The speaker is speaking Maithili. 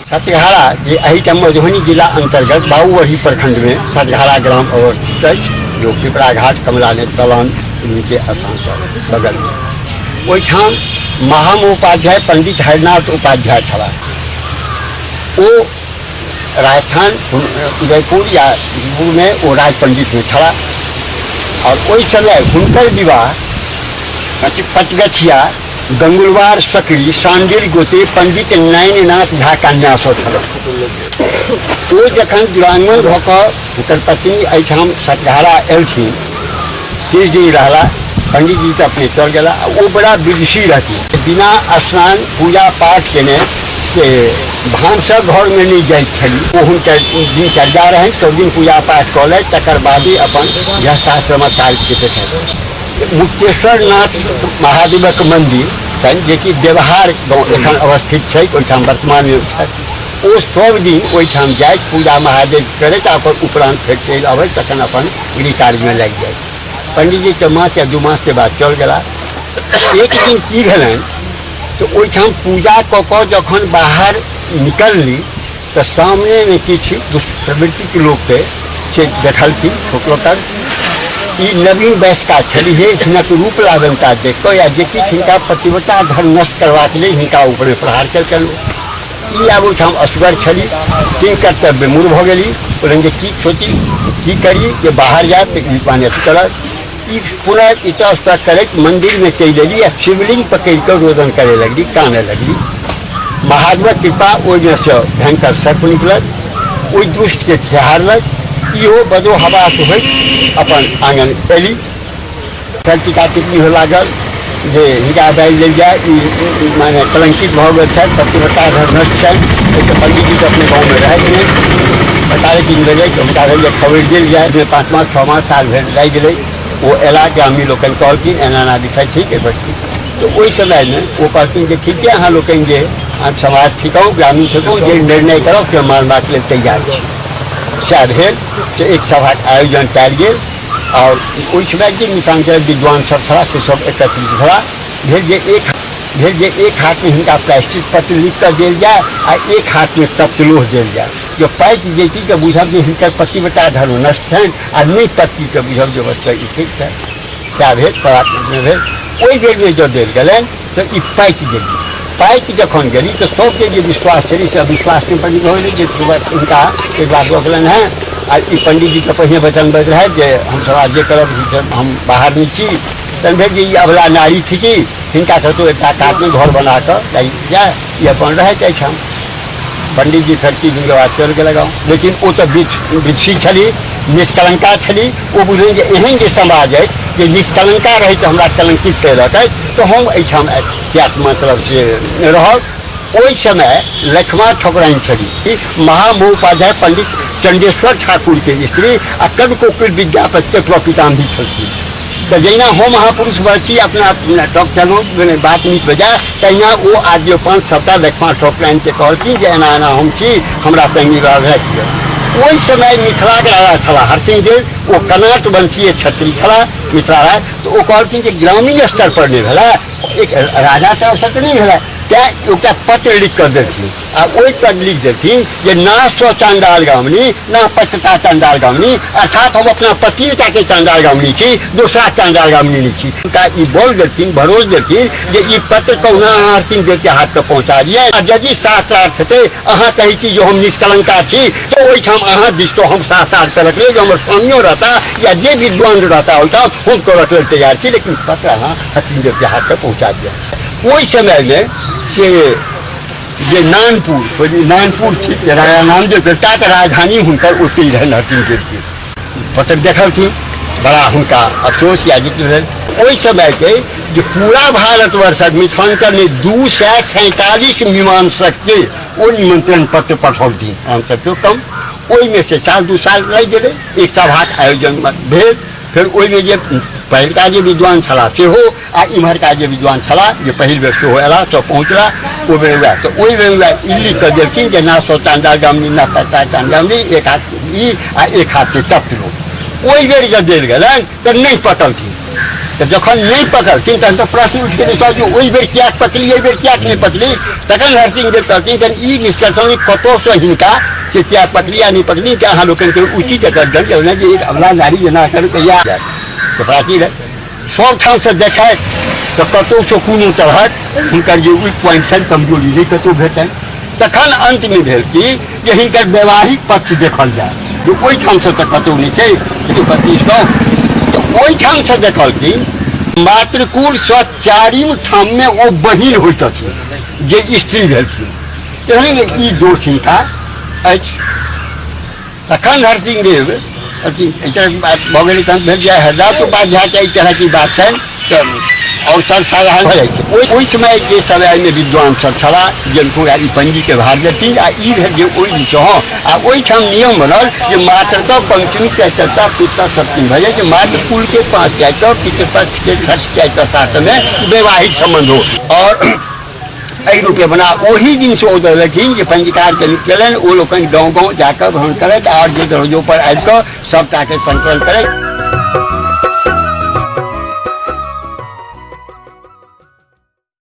सतघारा जे एहिठाम मधुबनी जिला अंतर्गत बाबूबरही प्रखंडमे सतघारा ग्राम अवस्थित अछि, जो पिपरा घाट कमला नदी बलान के स्थान पर बगलमे। ओहिठाम महामहोपाध्याय पंडित हरिनाथ उपाध्याय छलाह। ओ राजस्थान उदयपुर या मे ओ राज पंडितमे छलाह और ओहि समय हुनकर विवाह पचगछिया गंगुलवार सकरी सांडिल गोत्री पंडित नयननाथ झा कन्यासँ छल। ओ जखन दुरागमन भऽ कऽ हुनकर पत्नी एहिठाम सतघारा एलखिन, 30 दिन रहला, पंडितजी तऽ अपने चल गेला। ओ बड़ा विदुषी रहथिन, बिना स्नान पूजा पाठ केने से भानसक घरमे नहि जाइत छली। ओ हुनकर दिनचर्या रहनि, सब दिन पूजा पाठ कऽ लैत तकर बादे अपन गृहस्थाश्रमक कार्यके देखैत। मुक्तेश्वर नाथ महादेवक मन्दिर छनि जेकि देवहार गाँव एखन अवस्थित छै, ओहिठाम वर्तमानमे छथि। ओ सब दिन ओहिठाम जाइत पूजा महादेव करैत आ ओकर उपरान्त फेर चलि अबैत, तखन अपन गृह कार्यमे लागि जाइत। पंडीजी तऽ मास या 2 मासके बाद चल गेला। एक दिन की भेलनि तऽ ओहिठाम पूजा कऽ कऽ जखन बाहर निकलली तऽ सामनेमे किछु दुष्प्रवृत्तिके लोकके से देखलखिन। ठोकलक ई नवीन वयस्का छलीहे, हिनक रूप लावण्यता देख कऽ या जे किछु हिनका पतिव्रता धर्म नष्ट करबाक लेल हिनका ऊपरमे प्रहार केलकनि। ई आब ओहिठाम असगर छली, तीन कर्तव्य मूड़ भऽ गेली। बोलनि जे की सोची की करी जे बाहर जायब तऽ ई पानि अथी करत। ई पुनः इतस्तः करैत मन्दिरमे चलि एली आ शिवलिंग पकड़ि कऽ रोदन करय लगली, कानय लगली। महादेवक कृपा ओहिमे सँ भयंकर सर्प निकलल, ओहि दुष्टके खेहारलक। इहो बदो हवास होइत अपन आङन एली। फेर टीका टिप्पणी होय लागल जे हिनका बाजि देल जाय, ई माने कलंकित भऽ गेल छथि, पतिव्रता धर्म नष्ट छनि। ओहिसँ पंडीजी तऽ अपने गाँवमे रहैत नहि। 45 दिन भेलै तऽ हुनका भेल जे खबरि देल जाय। 5 मास 6 मास साल भरि लागि गेलै। ओ अयला, ग्रामीण लोकनि कहलखिन एना एना विषय ठीक एहिपर ठीक। तऽ ओहि समयमे ओ कहलखिन जे ठीक छै, अहाँ लोकनि जे समाज थिकहुँ, ग्रामीण थिकहुँ, जे निर्णय करब से मानबाक लेल तैयार छी। सएह भेल तऽ एक सभाक आयोजन कयल गेल और ओहि समय जे मिथिलांचल विद्वान सब छलाह से सब एकत्रित भेला। भेल जे एक हाथमे हिनका प्रायश्चित पत्र लिख कऽ देल जाय आ एक हाथमे तप्तलोह देल जाय। जँ पाकि जैती तऽ बुझब जे हिनकर पतिव्रता धर्म नष्ट छनि आ नहि पकती तऽ बुझब जे वस्तु ई ठीक छनि। सएह भेल, सभा भेल। ओहि बेरमे जँ देल गेलनि तऽ ई पाकि गेली। पाकि जखन गेली तऽ सबके जे विश्वास छलै से अविश्वासमे बनि भऽ गेलै जे हिनका एक बात भऽ गेलनि हेँ। आ ई पंडीजी तऽ पहिने वचनबद्ध रहथि जे हमसभ आब जे करब हम बाहर नहि छी। तहन भेल जे ई अबला नारी थिकी, हिनका कतहु एकटा कातमे घर बना कऽ लागि जाय, ई अपन रहैत एहिठाम। पंडीजी फेर 3 दिनके बाद चलि गेल गाँव। लेकिन ओ तऽ विदुषी छली, निष्कलंका छली। ओ बुझलनि जे एहन जे समाज अछि जे निष्कलंका रहैत हमरा कलंकित कयलक अछि तऽ हम एहिठाम किएक मतलब से रहब। ओहि समय लक्ष्मा ठकुराइन छली, महामहोपाध्याय पंडित चंडेश्वर ठाकुर के स्त्री आ कवि कोकिल विद्यापति के पितामही छलखिन। तऽ जहिना हम अहाँ पुरुष वर्ग छी अपना टॉक केलहुँ बात नीक बजाय, तहिना ओ आद्योपांत सबटा लक्ष्मा ठकुराइन के कहलखिन जे एना एना हम छी, हमरा संग विवाह भए गेल। ओहि समय मिथिलाक राजा छलाह हरसिंह देव, ओ कनाट वंशीय क्षत्रिय छलाह मिथिला राज। तऽ ओ कहलखिन जे ग्रामीण स्तर पर नहि भेलै, एक राजा तरफसँ तऽ नहि भेलै, तैँ एकटा पत्र लिख कऽ देलखिन आ ओहि पर लिख देलखिन जे ना स्व चांडाल गामनी ना पतिता चांडाल गामनी, अर्थात हम अपना पतिटाके चांडाल गामनी छी, दोसरा चांडाल गामनी नहि छी। हुनका ई बोल देलखिन, भरोस देलखिन जे ई पत्र कहुना अहाँ हरसिंह देवके हाथ पर पहुँचा दियै आ यदि शास्त्रार्थ हेतै, अहाँ कहै छी जे हम निष्कलंका छी, तऽ ओहिठाम अहाँ दिस तो हम शास्त्रार्थ करक लेल जे हमर स्वामियो रहता या जे विद्वान रहता ओहिठाम हम करक लेल तैयार छी, लेकिन पत्र अहाँ हरसिंह देवके हाथ पर पहुँचा दिअ। ओहि समयमे से जे नानपुर, नानपुर ठीक राजा नामदेव के ता तऽ राजधानी हुनकर ओतहि रहनि हरसिंह देवके। पत्र देखलथिन, बड़ा हुनका अफसोस या जिक्र भेल। ओहि समयके जे पूरा भारतवर्षक मिथिलांचलमे 247 मीमांसकके ओ निमंत्रण पत्र पठौलथिन, हम सबके कम ओहिमे से साल 2 साल लागि गेलै। एक सभाक आयोजन भेल, फेर ओहिमे जे पहिलका जे विद्वान छलाह सेहो आ इम्हरका जे विद्वान छलाह जे पहिल बेर सेहो अयलाह सब पहुँचला। ओ बेर वएह तऽ ओहि बेर वएह ई लिख कऽ देलखिन जे ना सौ चांदा गामनी ना पत्ता चांदामनी, एक हाथ ई आ एक हाथ के तप्त लोक। ओहि बेर जब देल गेलनि तऽ नहि पटलथिन। तऽ जखन नहि पकड़थिन तहन तऽ प्रश्न उठि गेलै सर जे ओहि बेर किएक पकड़ी, एहि बेर किएक नहि पकड़ी। तखन हरसिंह देव कहलखिन, तहन ई निष्कर्ष कतहुसँ हिनका से किएक पकड़ी आ नहि पकड़ी, कि अहाँ लोकनिके उचित एकर दंड जे एक अबला नारी जेना करू कहिया तऽ प्राचीन सब ठामसँ देखै तऽ कतहुसँ कोनो तरहक हुनकर जे वीक पॉइंट छनि, कमजोरी नहि कतहु भेटनि। तखन अन्तमे भेल कि जे हिनकर वैवाहिक पक्ष देखल जाय, जे ओहिठामसँ तऽ कतहु नहि छै 25 गाँव, तऽ ओहिठामसँ देखलखिन मातृकुलसँ चारिम ठाममे ओ बहिन होइत छथिन जे स्त्री भेलथिन, तहन ई दोष हिनका अछि। तखन हरसिंह देव अथी एहि तरहक बात भऽ गेलै। तहन भेल जे हरदास उपाध्यायके एहि तरहक ई बात छनि तऽ आओर सर साधारण भऽ जाइ छै। ओहि समय जे समयमे विद्वान सब छलाह जिनको ई पंजीके भार देथिन, आ ई भेल जे ओहि दिनसँ हँ, आ ओहिठाम नियम बनल जे मातृतः पंचमी चैतरता पितृ सप्तमी भऽ जाइ जे मातृकुलके 5 चैत, पितृपक्षके 6 चैत 7मे वैवाहिक सम्बन्ध हो। आओर एहि रूपे बना ओही दिनसँ ओ देलखिन जे पंजीकारके नियुक्त केलनि, ओ लोकनि गाँव गाँव जाकऽ भ्रमण करैत आओर जे दरवाजो पर आबि कऽ सभटाके संकलन करैत।